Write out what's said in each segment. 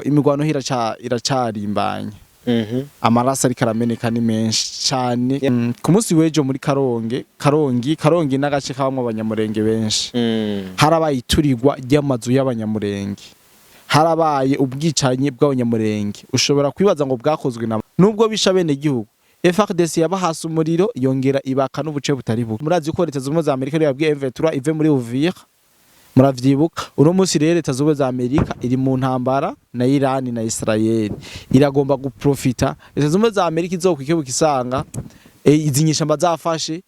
Imigwano iracarimbanye. Amaraso ariko arameneka ni menshi cane. Ku munsi w'ejo muri Karonge, Karongi n'agace kabamwo abanyamurenge benshi, harabaye iturirwa ry'amazu y'abanyamurenge, harabaye ubwicanyi bw'abanyamurenge. Ushobora kwibaza ngo bwakozwe na nubwo bisha bene gihugu. FARDC yabahase umuriro, yongera ibaka n'ubuce butari buke. Murazi ko Leta Zunze za Amerika yabwiye M23 ive muri Uvira, muravyibuka. Uno munsi rero Leta Zunze za Amerika iri mu ntambara na Iran na Israel, iragomba guprofita. Leta Zunze za Amerika izokwikebuka isanga izi nyeshamba zafashe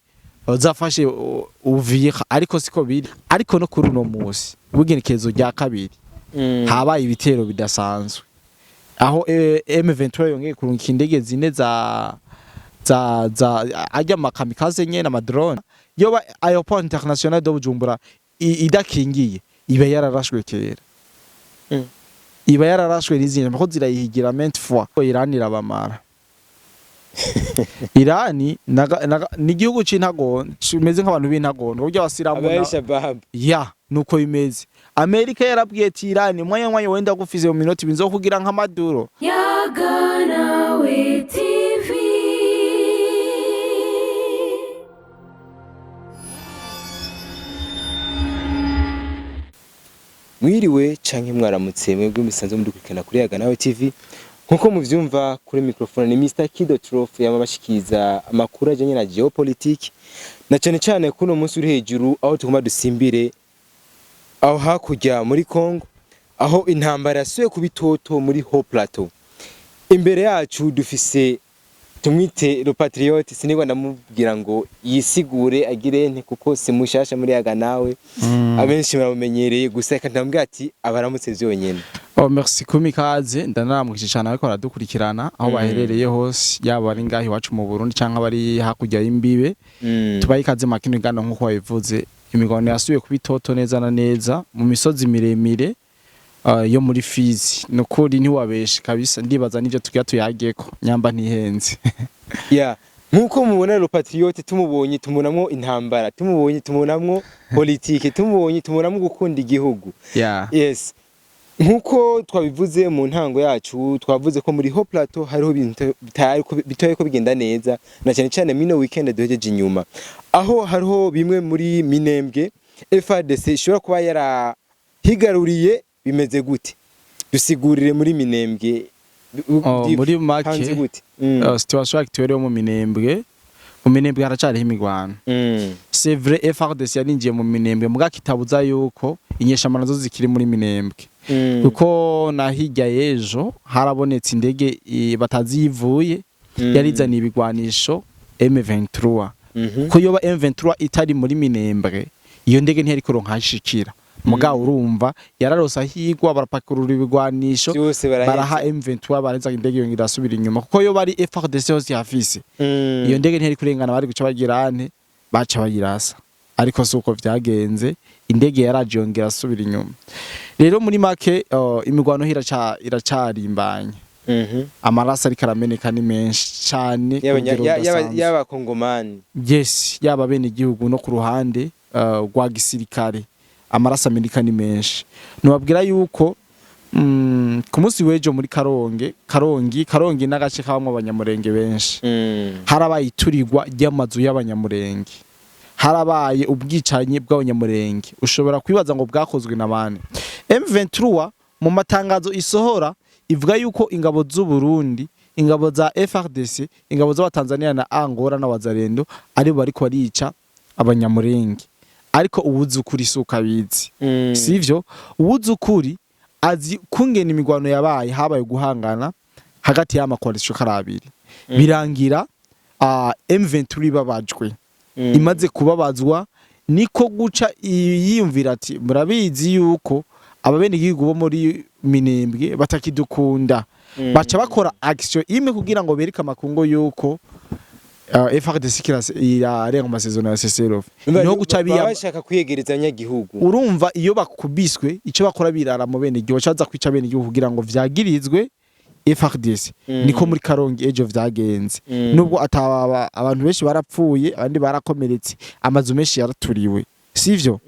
Uvira, ariko siko biri. Ariko no kuri uno munsi w'igenekerezo rya kabiri habaye ibitero bidasanzwe, aho M23 yongeye kurungika indege zine za ajya ama kamikaze nyene, ama drone. Yoba aéroport international de Bujumbura idakingiye, iba yararashwe kera. Iba yararashwe n'izindi ko zirayihigira maintes fois. Iran irabamara. Irani ni igihugu c'intagondo, kimeze nk'abantu b'intagondo burya abasilamu Abayishababu. Ya, nuko bimeze. Amerika yarabwiye ati: "Irani, mwanya mwanya wenda gufize mu minota ibiri nzokugira nka Maduro." Yaga Nawe TV. Mwiriwe canke mwaramutse mwebwe musanzwe mudukurikirana kuri Yaga Nawe TV. Nkuko muvyumva kuri microphone ni Mr Kido Trophy, yamabashikiriza amakuru ajanye na geopolitique, na cane cane kuno munsi uri hejuru, aho tugomba dusimbire aho hakurya muri Congo, aho intambara yasuye ku bitoto muri Haut Plateau. Imbere yacu dufise, tumwite le patriote, sinigwa ndamubwira ngo yisigure agire nte, kuko si mushasha muri Yaga Nawe, abenshi baramumenyereye. Gusa reka ndamubwira ati abaramutse vyonyene. Oh, merci kumi ikaze. Ndanaramukije cyane ariko baradukurikirana aho baherereye hose, yaba ari ngaho iwacu mu Burundi canke abari hakurya y'imbibe. Tubaye ikaze makino igano. Nkuko wabivuze, imigwano yasubiye kuba itoto neza na neza mu misozi miremire yo muri Fizi. Nukuri ntiwabeshe kabisa, ndibaza n'ivyo tugira tuyageko nyamba ntihenze. Ya, nkuko mubona le patriote, tumubonye tumubonamwo intambara, tumubonye tumubonamwo politike, tumubonye tumubonamwo gukunda igihugu. Yes, nkuko twabivuze mu ntango yacu, twavuze ko muri Haut Plateau hariho ibintu bitari ko bigenda neza, na cyane cyane mino weekend duhejeje inyuma, aho hariho bimwe muri Minembwe FARDC ishobora kuba yarahigaruriye. Bimeze gute? Dusigurire muri Minembwe. Oh, muri make, hanze gute? Situation actuelle yo mu Minembwe, mu Minembwe haracariho imigwano. C'est vrai, FARDC yarinjiye mu Minembwe, muga kitabuza yuko inyeshamba nazo zikiri muri Minembwe, kuko na hirya y'ejo harabonetse indege batazi yivuye, yarizaniye ibigwanisho M23. Ko yoba M23 itari muri Minembwe, iyo ndege ntiyari kuronka ahishikira. Mugabo urumva yararose ahigwa, barapakurura ibigwanisho, vyose baraheza. Baraha M23, baraheza, indege yongera irasubira inyuma, kuko yo bari FARDC hose hafise, iyo ndege ntiyari kurengana, bari guca bagira ante, baca bayirasa. Ariko si uko vyagenze, indege yaraje yongera asubira inyuma. Rero muri make, imigwano iracarimbanye. Amaraso ariko arameneka ni menshi cane ku rugero rudasanzwe. Y'abakongomani. Yes, yaba bene igihugu no ku ruhande rwa gisirikare, amaraso ameneka ni menshi. Nubabwira yuko ku munsi w'ejo muri Karonge, Karongi n'agace kabamwo abanyamurenge benshi, harabaye iturirwa ry'amazu y'abanyamurenge, harabaye ubwicanyi bw'abanyamurenge. Ushobora kwibaza ngo bwakozwe na bande? M23 mu matangazo isohora ivuga yuko ingabo z'u Burundi, ingabo za FARDC, ingabo z'abatanzania na Angola n'abazarendo aribo bariko barica abanyamurenge. Ariko uwuzi ukuri si uko abizi. Sivyo, uwuzi ukuri azi kungena imigwano yabaye. Habaye guhangana hagati y'ama coalition kari abiri, birangira M23 ibabajwe. Imaze kubabazwa, niko guca yiyumvira ati: "Murabizi yuko ababenegihugu bo muri Minembwe batakidukunda." Baca bakora action imwe kugira ngo bereke amakungo yuko FARDC irarenga amasezerano ya cessez-le-feu, niho guca baba bashaka kwiyegereza abanyagihugu. Urumva iyo bakubiswe, icyo bakora birara mu bene gihugu, baca kwica bene gihugu kugira ngo vyagirizwe FARDC. Niko muri Karongi ejo vyagenze. Nubwo ataba abantu benshi barapfuye, abandi barakomeretse, amazu menshi yaraturiwe, sivyo?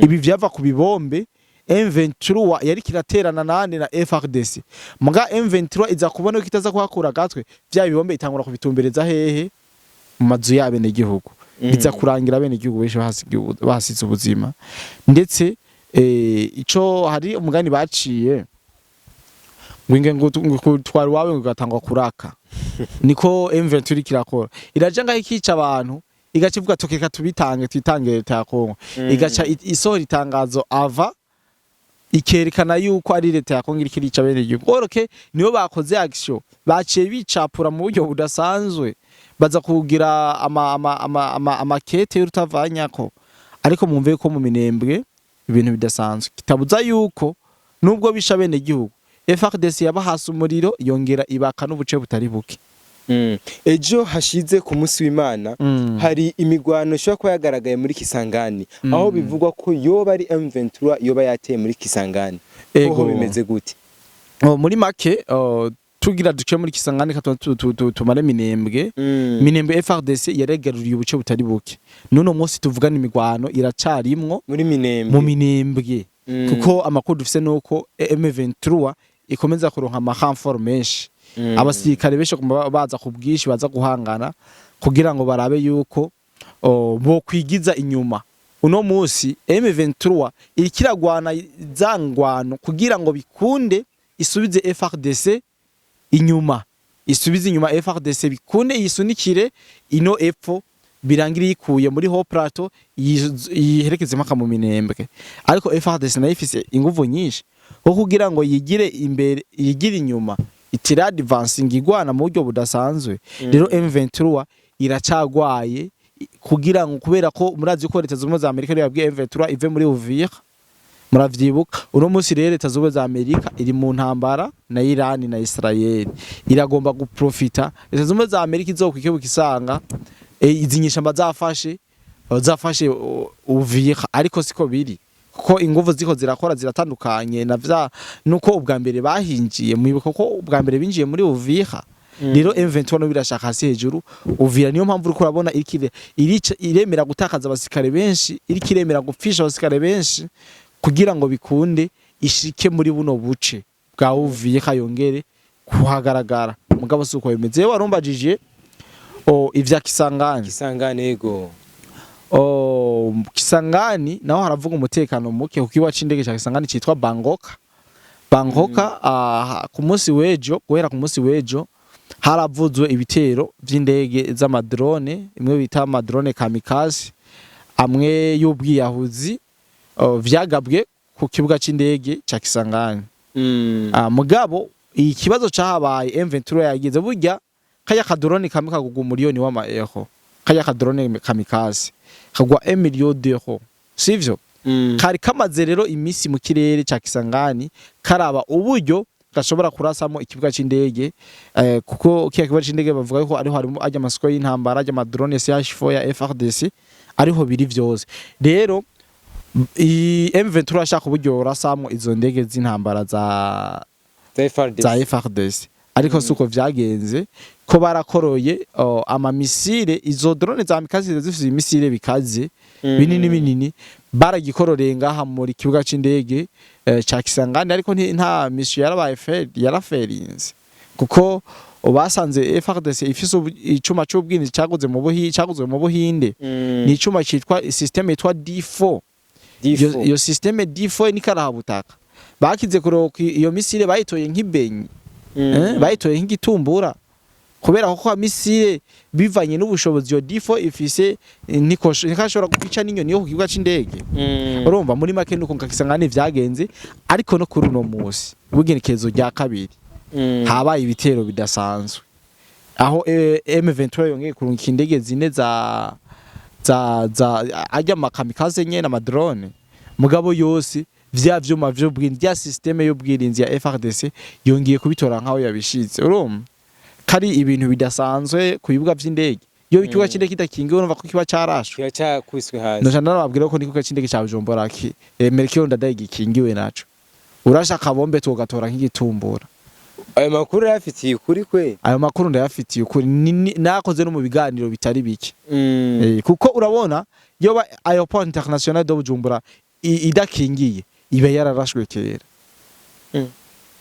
Ibi vyava ku bibombe. M23 yari kiraterana nande? Na FARDC. Muga M23 iza kubona ko itaza kuhakura gatwe, vya bibombe itangura kubitumbereza hehe? Mu mazu y'abene gihugu. Biza kurangira bene gihugu benshi bahasize ubuzima. Ndetse ico hari umugani baciye ngo inge ngo kutwara iwawe ngo ugatangwa kuraka. Niko M23 iriko irakora, iraja ngaho ikica abantu, igaca ivuga tukeka tubitange, twitange leta ya Kongo. Igaca isohora itangazo ava ikerekana yuko ari leta ya Kongo iriko irica bene igihugu. Oroke nibo bakoze action, baciye bicapura mu buryo budasanzwe, baza kugira ama amakete y'urutavanyako. Ariko mwumve ko mu Minembwe ibintu bidasanzwe, kitabuza yuko nubwo bisha bene igihugu, FARDC yabahasa umuriro, yongera ibaka n'ubuce butari buke. Ejo hashize ku munsi w'Imana hari imigwano ishobora kuba yagaragaye muri Kisangani, aho bivugwa ko yoba ari M23 yoba yateye muri Kisangani. Ego. Hoho bimeze gute? Oh, muri make, oh, tugira duce muri Kisangani ka tumare Minembwe. Minembwe FARDC yaregaruriye ubuce butari buke. Nuno munsi tuvugana imigwano iracarimwo muri Minembwe. Mu Minembwe. Kuko amakuru dufise nuko M23 ikomeza kuronka ama renfort menshi, abasirikare benshi baguma baza ku bwinshi, baza guhangana kugira ngo barabe yuko bo kwigiza inyuma. Uno munsi M23 iriko iragwana za ngwano kugira ngo bikunde isubize FARDC inyuma, isubize inyuma FARDC, bikunde yisunikire ino epfo, birangire yikuye muri Haut Plateau, yiherekeze mpaka mu Minembwe. Ariko FARDC nayo ifise inguvu nyinshi ho kugira ngo yigire imbere, yigire inyuma, itira advancing, igwana mu buryo budasanzwe. Rero M23 iracagwaye kugira ngo, kubera ko murazi ko Leta Zunze Ubumwe za Amerika ariyo yabwiye M23 ive muri Uvira, muravyibuka. Uno munsi rero Leta Zunze Ubumwe za Amerika iri mu ntambara na Iran na Israel, iragomba guprofita. Leta Zunze Ubumwe za Amerika izokwikebuka isanga izi nyeshamba zafashe Uvira, ariko siko biri, kuko inguvu ziko zirakora ziratandukanye na vya nuko ubwa mbere bahinjiye. Mwibuka ko ubwa mbere binjiye muri Uvira. Rero M23 no birashaka hasi hejuru Uvira, niyo mpamvu uriko urabona iriko iremera gutakaza abasirikare benshi, iriko iremera gupfisha abasirikare benshi kugira ngo bikunde ishike muri buno buce bwa Uvira, yongere kuhagaragara. Mugabo si uko bimeze. Yewe, warumbajije ivya Kisangani. Kisangani, ego. Kisangani naho haravuga umutekano muke kuko iwacu indege ca Kisangani citwa Bangoka. Bangoka, ku munsi w'ejo, guhera ku munsi w'ejo haravuzwe ibitero vy'indege z'ama drone, imwe bita ama drone kamikaze, amwe y'ubwiyahuzi, vyagabwe ku kibuga c'indege ca Kisangani. Mugabo ikibazo cahabaye, M23 yagize burya kaya ka drone kamwe kagugwa umuriyoni w'ama euro, kaya ka drone kamikaze kagwa 1 million d'euro, sivyo? Kari kamaze rero imisi mu kirere ca Kisangani karaba uburyo gashobora kurasamo ikibuga c'indege, kuko kiya kibuga c'indege bavuga ko ariho harimo ajya amasoko y'intambara, ajya ama drone CH4 ya FARDC, ariho biri vyose. Rero i M23 ashaka uburyo rasamwo izo ndege z'intambara za za FARDC. Za FARDC, ariko suko vyagenze, ko barakoroye ama missile. Izo drone za kamikaze zifise ibi missile bikaze binini binini, baragikororeye ngaha muri kibuga c'indege ca Kisangani, ariko nta mission yarabaye fail, yaraferinze, kuko basanze FARDC ifise icuma c'ubwinzi caguzwe mu Buhinde. Ni icuma citwa système yitwa D4. D4. Iyo système D4 ni karahabutaka, bakize kuroka iyo missile bayitoye nk'ibenyi, bayitoye nk'igitumbura, kubera ko missile bivanye n'ubushobozi iyo D4 ifise ntikashobora kwica n'inyoni yo ku kibuga c'indege. Urumva, muri make nuko nkakisangana vyagenze. Ariko no kuri uno munsi w'igenekerezo rya kabiri habaye ibitero bidasanzwe, aho M23 yongeye kurungika indege zine za ajya ama kamikaze nyene, ama drone, mugabo yose vya vyuma vy'ubwirinzi, vya système y'ubwirinzi ya FARDC yongeye kubitora nkaho yabishize. Urumva kari ibintu bidasanzwe ku bibuga vy'indege. Iyo ikibuga c'indege kidakingiwe, urumva ko kiba carashwe. Kiba cakubiswe hasi. Ndoca nababwira ko n'ikibuga c'indege ca Bujumbura ki Melchior Ndadaye gikingiwe naco, urashaka bombe tugatora nk'igitumbura. Ayo makuru yafitiye ukuri kwe? Ayo makuru ndayafitiye ukuri. Nakoze no mu biganiro bitari bike. Kuko urabona yoba aéroport international de Bujumbura idakingiye. Iba yararashwe kera.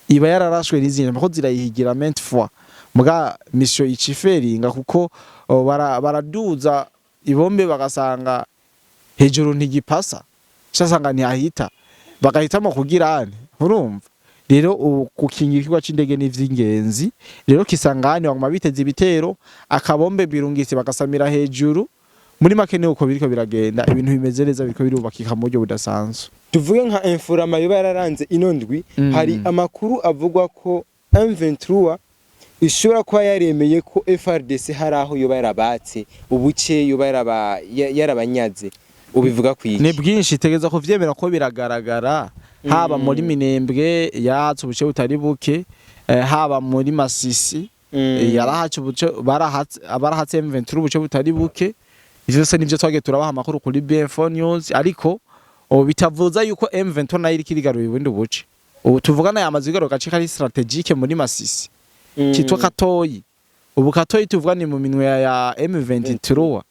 Iba yararashwe n'izi nyama ko zirayihigira maintes fois, muga mission iciferinga kuko oh, baraduza ibombe bagasanga hejuru ntigipasa, casanga ntihahita, bagahitamo kugira ane. Urumva rero ubu gukingira ikibuga c'indege ni ivy'ingenzi. Rero Kisangani baguma biteze ibitero, akabombe birungitse bagasamira hejuru. Muri make ni uko biriko biragenda, ibintu bimeze neza, biriko birubakika mu buryo budasanzwe. Tuvuge nka inforama yoba yararanze ino ndwi, hari amakuru avugwa ko M23 ishobora kuba yaremeye ko FARDC hari aho yoba yarabatse ubuce, yoba yarabanyaze. Ubivuga kwiki? Ni bwinshi, tegeza kuvyemera ko biragaragara, haba muri Minembwe yahatse ubuce butari buke, haba muri Masisi, yarahace ubuce, barahatse M23 ubuce butari buke. Ivyo vyose nivyo twagiye turabaha amakuru kuri BF4 News, ariko ubu bitavuza yuko M23 nayo iriko irigaruye ubundi buce. Ubu tuvugana yamaze kugaruka gace kari stratégique muri Masisi kitwa Katoyi. Ubu Katoyi tuvuga ni mu minwe ya M23.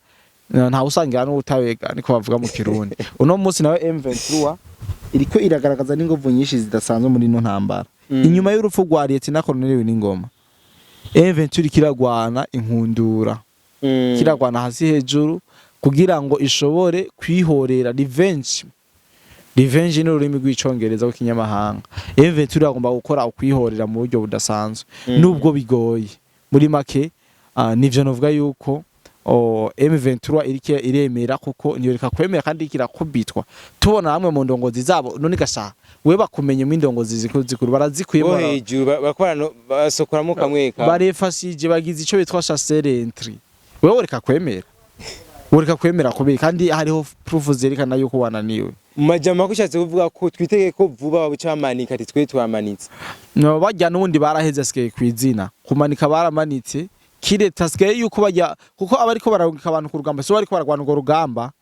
Ntawe usangira n'ubutabega, niko bavuga mu Kirundi. Uno munsi nawe M23 iriko iragaragaza n'inguvu nyinshi zidasanzwe muri ino ntambara. Inyuma y'urupfu rwa Lieutenant Colonel N'Ingoma, M23 iriko iragwana inkundura, kiragwana hasi hejuru kugira ngo ishobore kwihorera, revenge. Revenge ni ururimi rw'Icongereza rw'ikinyamahanga. M23 iragomba gukora ukwihorera mu buryo budasanzwe, nubwo bigoye. Muri make nivyo novuga yuko M23 iriko iremera, kuko ntiyoreka kwemera kandi iriko irakubitwa. Tubona hamwe mu ndongozi zabo. None gasha we bakumenye mu indongozi zikuru zikuru barazikuye. Bo hejuru bakora basokoramo kamwe ka Barefashije, bagize ico bitwa chasseur entry. Wewe ureka kwemera, ureka kwemera kubera kandi hariho proof zerekana yuko wananiwe. Mu majambo ushatse kuvuga ko twitege ko vuba babuca bamanika ati twe twamanitse? No bajya n'ubundi baraheze, asigaye kwizina kumanika, baramanitse. Kireta asigaye yuko bajya, kuko abariko bararungika abantu ku rugamba so bariko baragwana urwo rugamba,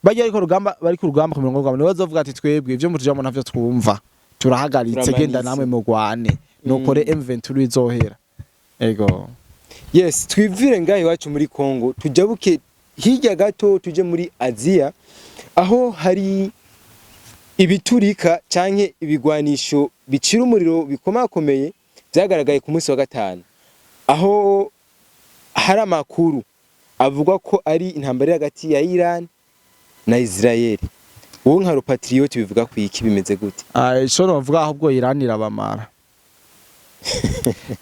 bajya ariko rugamba bari ku rugamba, ku mirongo y'urugamba, nibo bazovuga ati twebwe ivyo mutujamo ntavyo twumva, turahagaritse. Turamanitse. Genda namwe mugwane nukore M23 izohera. Ego. Yes, twivire ngaho iwacu muri Congo, tujabuke hirya gato tuje muri Aziya, aho hari ibiturika canke ibigwanisho bicira umuriro bikomakomeye vyagaragaye ku munsi wa gatanu, aho hari amakuru avuga ko ari intambara iri hagati ya Iran na Israel. Wowe nka patriote bivuga ku iki? Bimeze gute? Ah, ico novuga ahubwo, Iran irabamara.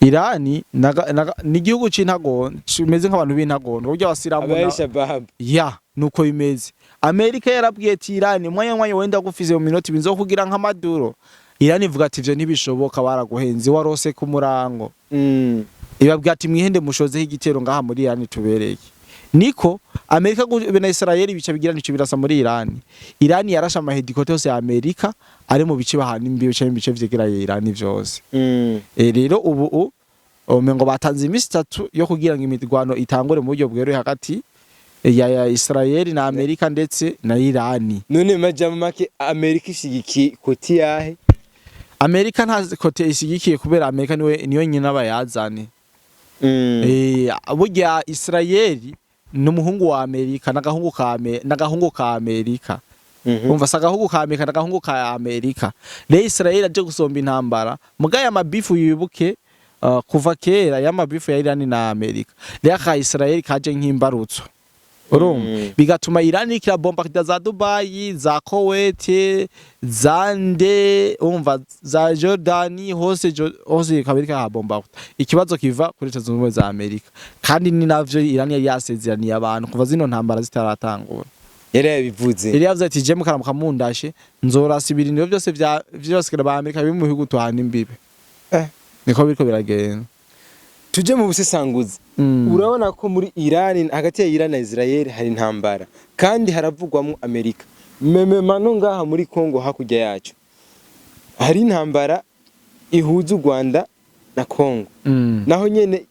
Irani ni igihugu c'intagondo, kimeze nk'abantu b'intagondo burya abasilamu Abayishababu. Ya, nuko bimeze. Amerika yarabwiye ati Irani, umwanya mwanya wenda gufize mu minota ibiri nzokugira nka Maduro. Irani ivuga ati ivyo ntibishoboka, baraguhenze, warose ku murango. Ibabwira ati mwihende mushozeho igitero ngaha muri Irani tubereye. Niko Amerika na Israel bica bigira nico birasa muri Irani. Irani yarashe amahélicoptères yose ya Amerika ari mu bice bahana imbibe canke ibice vyegereye Irani vyose. Rero ubu umengo batanze iminsi 3 yo kugira ngo imirwano itangure mu buryo bweruye hagati ya Israel na Amerika ndetse na Irani. None majambo make, Amerika ishigikiye côté yahe? Amerika nta côté ishigikiye, kubera Amerika niwe niyo nyina abayazane. Burya Israel ni umuhungu wa Amerika, n'agahungu ka Amerika. Umva, si agahugu ka Amerika, n'agahungu ka Amerika. Rero Israel aje gusomba intambara muga ya mabifu, yibuke kuva kera ya mabifu ya Iran na Amerika. Rero ka Israel kaje nk'imbarutso, urumva, bigatuma Iran ikira bombarda za Dubai, za Kuwait, za nde, umva, za Jordani hose, hose kabiri ka bombarda. Ikibazo kiva kuri Leta Zunze Ubumwe za Amerika, kandi ni navyo Iran yari yasezeraniye abantu kuva zino ntambara zitaratangura. Yari yabivuze. Yari yavuze ati je mukaramuka mundashe nzorasa ibirindiro byose vya vy'abasikare ba Amerika biri mu bihugu tuhana imbibe. Niko biriko biragenda. Tuje mu busesanguzi. Urabona ko muri Iran, hagati ya Iran na Israel hari intambara kandi haravugwamo Amerika. Même mano ngaha muri Congo hakurya yacu hari intambara ihuza u Rwanda na Congo, naho nyene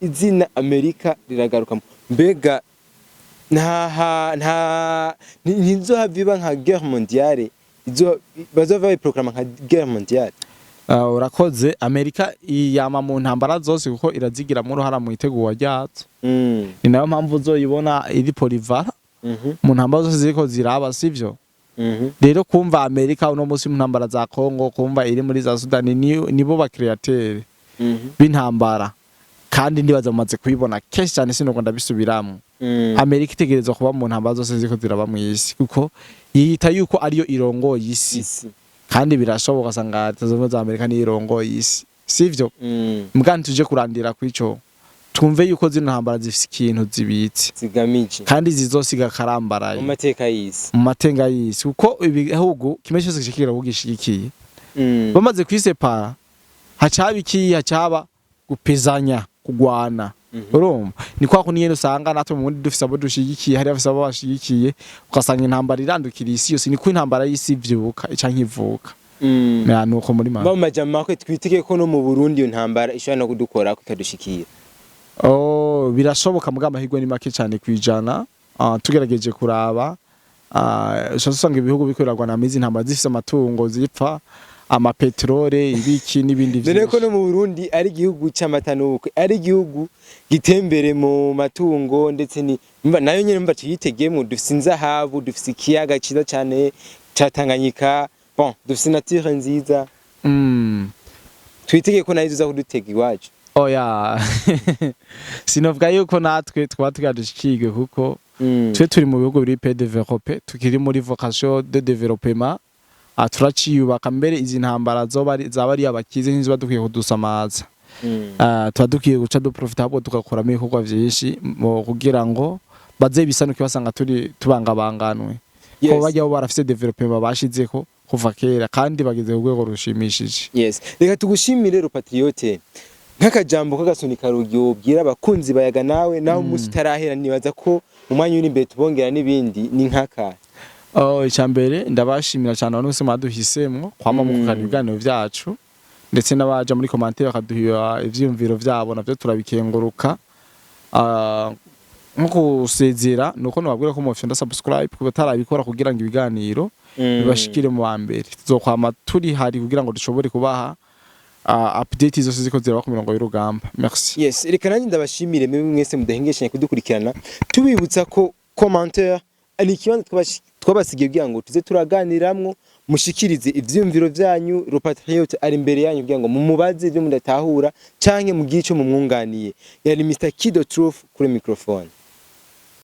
izina Amerika riragarukamo. Mbega nta ntizohava iba nka guerre mondiale, izo bazova bayiproclama nka guerre mondiale? Urakoze. Amerika yama mu ntambara zose kuko irazigiramwo uruhara mu itegurwa ryazo. Ni nayo mpamvu uzoyibona iri polyvalent mu ntambara zose ziriko ziraba, sivyo? Rero kumva Amerika uno munsi mu ntambara za Congo, kumva iri muri za Sudani, nibo ba créateur b'intambara, kandi ndibaza mumaze kubibona kenshi cyane, sinubwo ndabisubiramwo. Amerika itegerezwa kuba mu ntambara zose ziriko ziraba mu isi, kuko yiyita yuko ariyo irongoye isi. Isi. Kandi birashoboka, usanga Leta Zunze Ubumwe za Amerika niyo irongoye isi, sivyo? Mbwa ntituje kurandira kw'ico, twumve yuko zino ntambara zifise ikintu zibitse zigamije kandi zizosiga akarambaraye mu mateka y'isi. Mu matenga y'isi, kuko ibihugu kimwe cyose gishikira kugishigikiye. Bamaze kwisepara, hacaba iki? Hacaba gupezanya, kugwana. Urumva ni kwa kundi nyene usanga natwe mu Burundi dufise abo dushigikiye, hari abafise abo bashigikiye, ugasanga intambara irandukira isi yose. Niko intambara y'isi ivyuka canke ivuka. Ya, nuko muri make. Mu majambo make, twitege ko no mu Burundi iyo ntambara ishobora no kudukora ikadushikira? Oh, birashoboka, muga amahirwe ni make cyane kwijana. Tugerageje kuraba, ushobora usanga ibihugu biriko biragwana muri izi ntambara zifise amatungo zipfa, amapetrole, ibiki n'ibindi Dore ko vyinshi. no mu Burundi ari igihugu c'amata n'ubukwe, ari igihugu gitembere mu matungo, ndetse ni mba nayo nyene mba tuyitegemo. Dufise inzahabu, dufise ikiyaga ciza cane ca Tanganyika, bon, dufise nature nziza. Twitege ko nayo izoza kudutega iwacu? Oya, sinovuga yuko natwe twaba tugadushikirwe, kuko twe turi mu bihugu biri peu développé, tukiri muri vocation de développement. Turaciyubaka. Mbere izi ntambara zoba zaba ari abakize, ntiziba dukwiye kudusamaza. Tuba dukwiye guca duprofita, ahubwo tugakuramo ibikorwa vyinshi mu kugira ngo baze bisanuke basanga turi tubangabanganwe, ko bajya bo barafise développement bashizeko kuva kera, kandi bageze ku rwego rushimishije. Yes, reka tugushimire rero, Patriote. Nk'akajambo k'agasunika rugi wobwira abakunzi bayaga nawe, naho umunsi utarahera, nibaza ko mu mwanya uri imbere tubongera n'ibindi, ni nk'aka? Oh, icambere ndabashimira cyane abantu bose mwaduhisemwo kwama mukukana ibiganiro vyacu, ndetse n'abaja muri commentaire bakaduha ivyiyumviro vyabo, navyo turabikenguruka. Nko kusezera nuko nobabwira ko mufyonda subscribe ku batarabikora, kugira ngo ibiganiro bibashikire mu wa mbere. Tuzokwama turi hari kugira ngo dushobore kubaha update zose ziko ziraba ku mirongo y'urugamba. Merci. Yes, reka nanjye ndabashimire mwebwe mwese mudahengeshanya kudukurikirana, tubibutsa ko commentaire ni ikibanza twabasigiye kugira ngo tuze turaganiramwo, mushikirize ivyiyumviro vyanyu. Le Patriote ari imbere yanyu kugira ngo mumubaze ivyo mudatahura canke mugire ico mumwunganiye. Yari Mr Kido Truth kuri microphone.